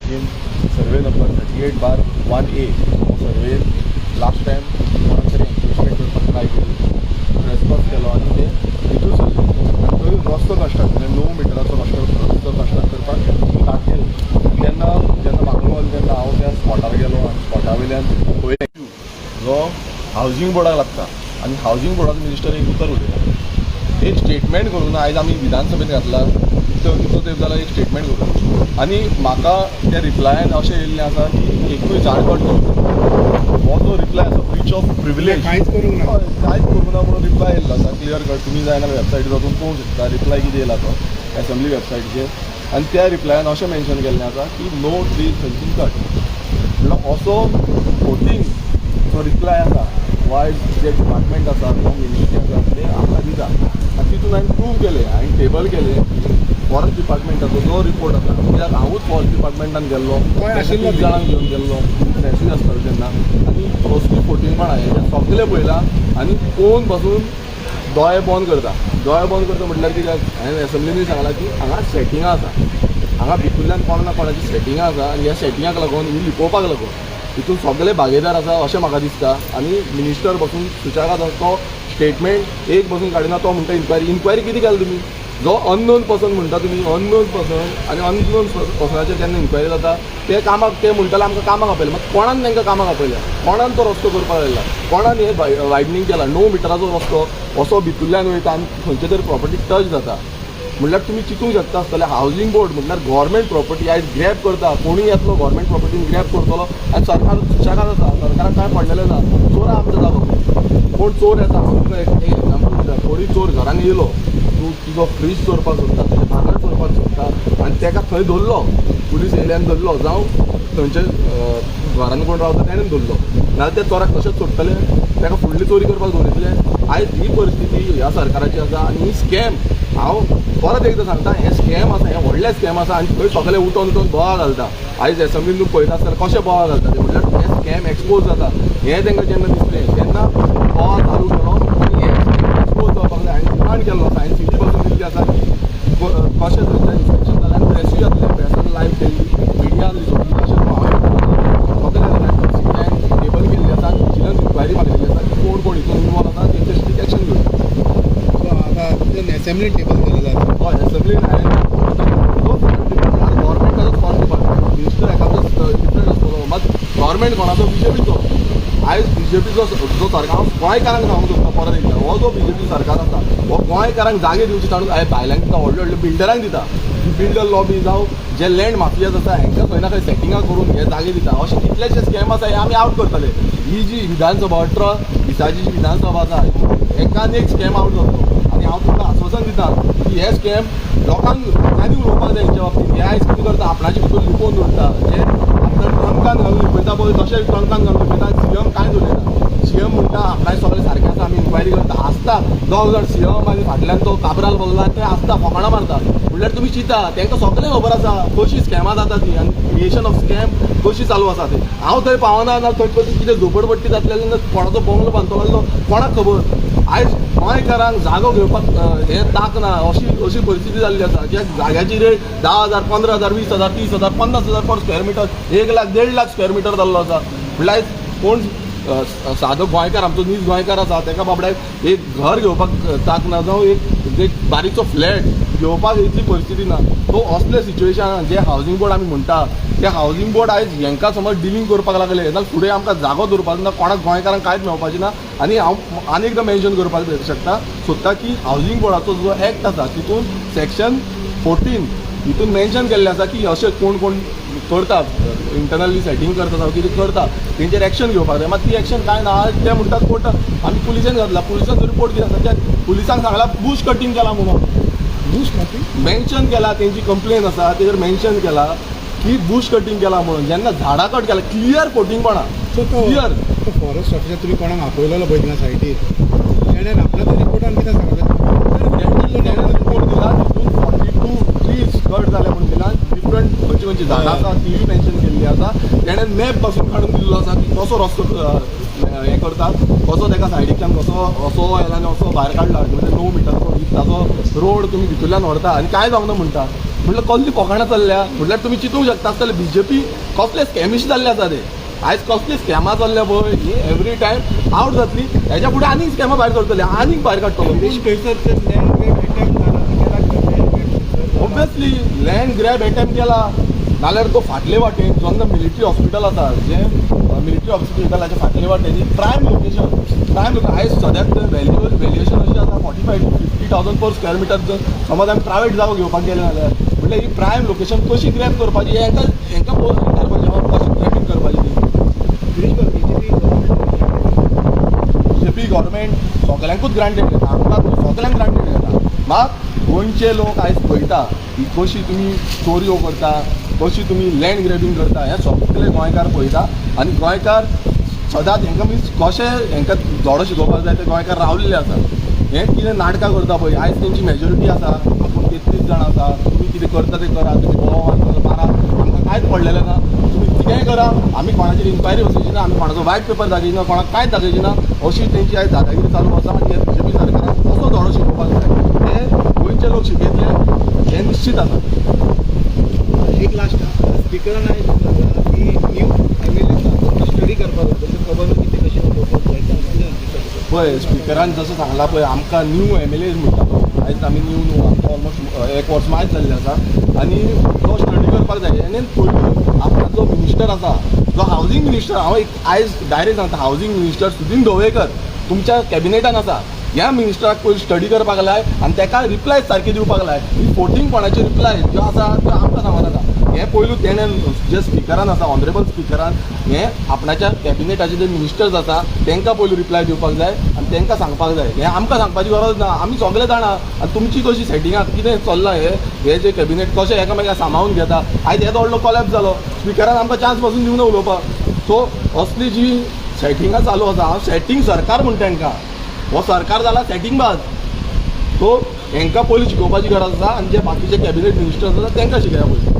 In survey number 38/1A survey last time कोणाक तरी encroachment करपाक ट्राय केली, ट्रेसपास केलो आनी ते भितूर सरले आनी थंय रस्तो कन्स्ट्रक्ट म्हणजे 9 मिटराचो रस्तो रस्तो कन्स्ट्रक्ट करपाक स्टार्ट केलें. तेन्ना जेन्ना मागणो आली तेन्ना हांव त्या स्पॉटार गेलो आनी स्पॉटा वयल्यान पळयलें जो हावजींग बोर्डाक लागता आनी हावजींग बोर्डाचो मिनिस्टर एक उतर उलयता, एक स्टेटमेंट करूं ना. आयज आमी विधानसभेन घातला तो कितलो तेंप जाला एक स्टेटमेंट करूं आनी म्हाका त्या रिप्लायान अशें येयल्लें आसा की एकूय झाड कट करूंक ना. हो जो रिप्लाय आसा, ब्रीच ऑफ प्रिविलेज. कांयच करूंक ना. हय, कांयच करूंक ना म्हणून रिप्लाय येयल्लो आसा क्लियर कट. तुमी जायना वेबसायटीर वचून पळोवंक शकता रिप्लाय कितें येयला तो एसेंब्ली वेबसायटीचेर. आनी त्या रिप्लायान अशें मेन्शन केल्लें आसा की no trees has been cut. म्हणल्यार असो फोटींग जो रिप्लाय आसा वा जे डिपार्टमेंट आसा किंवा मिनिस्ट्री आसा ते आमकां दिता आनी तितून हांवें प्रूव केलें, हांवें टेबल केलें फॉरेस्ट डिपार्टमेंटाचो जो रिपोर्ट आसा, कित्याक हांवूच फॉरेस्ट डिपार्टमेंटान गेल्लो. खंय आशिल्लो. तीग जाणांक घेवन गेल्लो, फ्रेशूय आसतालो तेन्ना. आनी कसली फोटिंगपणां हें सगळें पळयलां आनी पळोवन बसून दोळे बंद करता. दोळे बंद करता म्हटल्यार कितें, हांवें एसेंब्लीनूय सांगलां की हांगा सेटिंगां आसा, हांगा भितूरल्यान कोणा ना कोणाची सेटिंगां आसा आनी ह्या सेटिंगाक लागून, ही लिपोवपाक लागून हितून सगळे भागीदार आसा अशें म्हाका दिसता. आनी मिनिस्टर बसून सुशेगाद तो स्टेटमेंट एक बसून काडिना. तो म्हणटा इन्क्वायरी. इन्क्वायरी कितें केली तुमी? जो अननोन पर्सन म्हणटा तुमी, अननोन पर्सन आनी अननोन पर्सनाचेर केन्ना इन्क्वायरी जाता? ते कामाक, ते म्हणटाले आमकां कामाक आपयलें. मात कोणान तांकां कामाक आपयलें? कोणान तो रस्तो करपाक लायला? कोणान हे वायडनींग केला? 9 मिटराचो रस्तो असो भितूरल्यान वयता आनी खंयच्या तरी प्रॉपर्टी टच जाता म्हणल्यार तुमी चिंतूंक शकता आसतले. हावजींग बोर्ड म्हटल्यार गव्हर्मेंट प्रॉपर्टी आयज ग्रॅब करता. कोणूय येतलो, गव्हर्मेंट प्रॉपर्टीन ग्रॅब करतलो आनी सरकार सुशेगाद आसा, सरकाराक कांय पडलेलें ना. चोरा आमचो जागो, कोण चोर येता, हांव तुका एक एग्जाम्पल दिता. कोणूय चोर घरान येयलो, तूं तुजो फ्रीज चोरपाक सोदता, तुजें भांगर चोरपाक सोदता आनी तेका थंय धरलो, पुलीस येयले आनी धरलो, जावं थंयचे घरान कोण रावता तेणेन धरलो, नाजाल्यार त्या चोराक तशेंच सोडटले, तेका फुडली चोरी करपाक दवरितले. आयज ही परिस्थिती ह्या सरकाराची आसा आनी ही स्कॅम, हांव परत एकदां सांगता, हें स्कॅम आसा, हें व्हडलें स्कॅम आसा. आनी थंय सगळे उठोन उठोन बोवाळ घालता. आयज एसेंब्लीन तूं पळयता आसतना कशें बोवाळ घालता ते, म्हटल्यार हें स्कॅम एक्सपोज जाता हें तांकां जेन्ना दिसलें तेन्ना बोवाळ चालू केलो आनी हें एक्सपोज जावपाक जाय आनी डिमांड केल्लो आसा. हांवें चिठी पासून दिल्ली आसा की कशें थंयच्यान इन्स्पेक्शन जालें आनी प्रेसूय जातलें, प्रेसान लायव्ह केल्ली, मिडिया आसली सगळी. अशें हांवें सगळें टेबल केल्ली आसा आनी विजिलन्स इन्क्वायरी मागलेली आसा की कोण कोण हितून इनवॉल्व आसा तेंचेर स्ट्रीक एक्शन घेवचें. सो आतां एसेंब्ली टेबल केलेलो आसा. हय, एसेंब्लीन हांवें जो फॉरेस्ट डिपार्टमेंट, गव्हर्मेंटाचो फॉरेस्ट डिपार्टमेंट, मिनिस्टर एखादो डिफरंट आसतलो, मात गव्हर्मेंट कोणाचो? बीजेपीचो. आयज बीजेपीचो जो सरकार, हांव गोंयकारांक सांगूंक सोदता परत एकदां, हो जो बीजेपी सरकार आसा हो गोंयकारांक जागे दिवचे ताणून आयज भायल्यांक दिता, व्हडले व्हडले बिल्डरांक दिता. बिल्डर लॉबी जावं जे लँड माफियाज आसा हांकां खंय ना खंय सेटिंगां करून हे जागे दिता. अशे कितलेशे स्कॅम आसा, हे आमी आवट करतले. ही जी विधानसभा 18 दिसाची जी विधानसभा आसा, एकान एक स्कॅम आवट जातलो आनी हांव तुमकां आश्वासन दिता की हे स्कॅम लोकांक लोकांनी उलोवपाक जाय हेंच्या बाबतींत. हे आयज कितें करता, आपणाचे भितर लिपोवन दवरता. जे आपणाक ट्रंकान घालून लिपयता पळय, तशें ट्रंकान घालून लिपयता. सीएम कांयच उलयना. सीएम म्हणटा आपणाचे सगळें सारकें आसा, आमी इन्क्वायरी करता. आसता दोग जाण सीएम आनी फाटल्यान तो काब्राल बसला, ते आसता फकाणां मारता. म्हणल्यार तुमी चिंता, तांकां सगळें खबर आसा कशी स्कॅमां जाता ती आनी क्रिएशन ऑफ स्कॅम कशी चालू आसा ते. हांव थंय पावना ना थंय कशी कितें झोपडपट्टी जातली जाल्यार कोणाचो बंगलो बांदतलो जाल्यार कोणाक खबर. आयज गोंयकारांक जागो घेवपाक हें ताक ना, अशी अशी परिस्थिती जाल्ली आसा. ज्या जाग्याची rate 10,000, 15,000, 20,000, 30,000, 50,000 per square metre, 1 lakh, 1.5 lakh square metre जाल्लो आसा. म्हणल्यार आयज कोण सादो गोंयकार, आमचो नीज गोंयकार आसा, ताका बाबड्याक एक घर घेवपाक ताक ना, जावं एक एक बारीकसो फ्लॅट घेवपाक इतली परिस्थिती ना. सो असले सिच्युएशनान जे हावजींग बोर्ड आमी म्हणटा ते हावजींग बोर्ड आयज हेंकां समज डिलींग करपाक लागले जाल्यार फुडें आमकां जागो दवरपाक ना, कोणाक गोंयकारांक कांयच मेळपाचें ना. आनी हांव आनी एकदां मेन्शन करपाक शकता सोदता की हावजींग बोर्डाचो जो एक्ट आसा तितून सेक्शन 14 हितून मेन्शन केल्लें आसा की अशें कोण कोण करता, इंटरनली सेटींग करता जावं कितें करता, तेंचेर एक्शन घेवपाक जाय. मात ती एक्शन कांय ना. ते म्हणटात कोर्ट, आमी पुलिसेन घातला. पुलिसान रिपोर्ट कितें आसा, त्या पुलिसांक सांगला बुश कटींग केला म्हणून. बूश कटींग? मेन्शन केला, तेंची कंप्लेन आसा, तेजेर मेन्शन केला की बुश कटींग केला म्हणून. जेन्ना झाडां कट केला, क्लियर फोटिंगपणां. सो तो क्लियर. तो फॉरेस्ट ऑफिसर तुमी कोणाक आपयलेलो पळय थिंगा सायटीर, तेणें आपणाच्या रिपोर्टान कितें सांगलें? तेणें रिपोर्ट दिला तितून 42 ट्रीज कट जाले म्हणून दिला. डिफरंट खंयची खंयची झाडां आसा तीय मेन्शन केल्ली आसा. तेणें मॅप पासून काडून दिल्लो आसा की कसो रस्तो हें करतात, कसो ताका सायडीकच्यान कसो असो येयला आनी असो भायर काडला. म्हणजे 9 मिटराचो ताचो रोड तुमी भितूरल्यान व्हरता आनी कांय जावना म्हणटा. म्हटल्यार कसली फकाणां चल्ल्या. म्हटल्यार तुमी चिंतूंक शकता आसतले बीजेपी कसले स्कॅमिश जाल्ले आसा ते. आयज कसली स्कॅमां चल्ल्या पळय, ही एवरी टायम आवट जातली. हेच्या फुडें आनीक स्कॅमां भायर सरतली, आनीक भायर काडटलो. गिरीश खंयसर तर लँड ग्रॅब अटेम्प्ट जाला, केला land grab? Obviously land grab attempt केला. नाल्यार तो फाटले वाटेन जेन्ना मिलिटरी हॉस्पिटल आसा, जें मिलिटरी हॉस्पिटलाच्या फाटले वाटेन ही प्रायम लोकेशन, प्रायम लोकेशन. आयज सद्याक थंय व्हॅल्युएशन अशी आसा 45 to 50 thousand per square meter. जर समज आमी प्रायवेट जागो घेवपाक गेले जाल्यार, म्हटल्यार ही प्रायम लोकेशन कशी ग्रॅब करपाची हें हेंकां विचारपाचें, कशी ग्रॅबींग करपाची ती. Girish, BJP government. BJP government सगल्यांकूच ग्रांटेड घेता, आमकां सगल्यांक ग्रांटेड घेता. मात गोंयचे लोक आयज पळयता की कशी तुमी चोरयो करता, कशी तुमी लँड ग्रॅबींग करता, हें सगळे गोंयकार पळयता. आनी गोंयकार सदांच हेंकां मिन्स कशें हेंकां धडो शिकोवपाक जाय ते गोंयकार रावलेले आसा. हें कितें नाटकां करता पळय, आयज तेंची मेजॉरिटी आसा, आपूण 33 जाण आसा, तुमी कितें करता तें करा, तुमी बोवाळ मारता मारा, आमकां कांयच पडलेलें ना, तुमी कितेंय करा, आमी कोणाचेर इन्क्वायरी वचची ना, आमी कोणाचो वायट पेपर दाखयची ना, कोणाक कांयच दाखयची ना, अशी तेंची आयज दादागिरी चालू आसा. आनी हे बीजेपी सरकाराक कसो धडो शिकोवपाक जाय ते गोंयचे लोक शिकयतले हें निश्चीत आसा. एक लास्ट, स्पिकरान आयज सांगलां की न्यू एमएलए स्टडी करपाक जाय, तशें खबर ना कितें कशें उलोवपाक जाय ते. पळय, स्पिकरान जसो सांगला पळय, आमकां न्यू एमएलए म्हणटा तो, आयज आमी न्यू न्हू, आमकां ऑलमोस्ट एक वर्स मायज जाल्लें आसा आनी तो स्टडी करपाक जाय. आनी पयलीं आपणाचो मिनिस्टर आसा जो हावजींग मिनिस्टर, हांव एक आयज डायरेक्ट सांगता, हावजींग मिनिस्टर सुदीन ढवळीकर तुमच्या कॅबिनेटान आसा, ह्या मिनिस्टराक पयलीं स्टडी करपाक लाय आनी ताका रिप्लाय सारकी दिवपाक लाय. ही फोटींग कोणाची रिप्लाय ज्यो आसा त्यो आमकां सांगो नाका. हें पयलू तेणें जे स्पिकरान आसा, ऑनरेबल स्पिकरान, हें आपणाच्या कॅबिनेटाचे जे मिनिस्टर्स आसा तांकां पयलू रिप्लाय दिवपाक जाय आनी तांकां सांगपाक जाय. हें आमकां सांगपाची गरज ना, आमी सगळे जाणा. आनी तुमची कशी सेटिंगां कितें चल्लां, हें हें जें कॅबिनेट कशें एकामेकांक सांबाळून घेता. आयज येदो व्हडलो कोलॅप्स जालो, स्पिकरान आमकां चान्स पासून दिवना उलोवपाक. सो असली जी सेटिंगां चालू आसा, हांव सेटींग सरकार म्हणटा तांकां, हो सरकार जाला सेटींग बाज. सो हेंकां पयलीं शिकोवपाची गरज आसा आनी जे बाकीचे कॅबिनेट मिनिस्टर्स आसा तांकां शिकया पयलीं.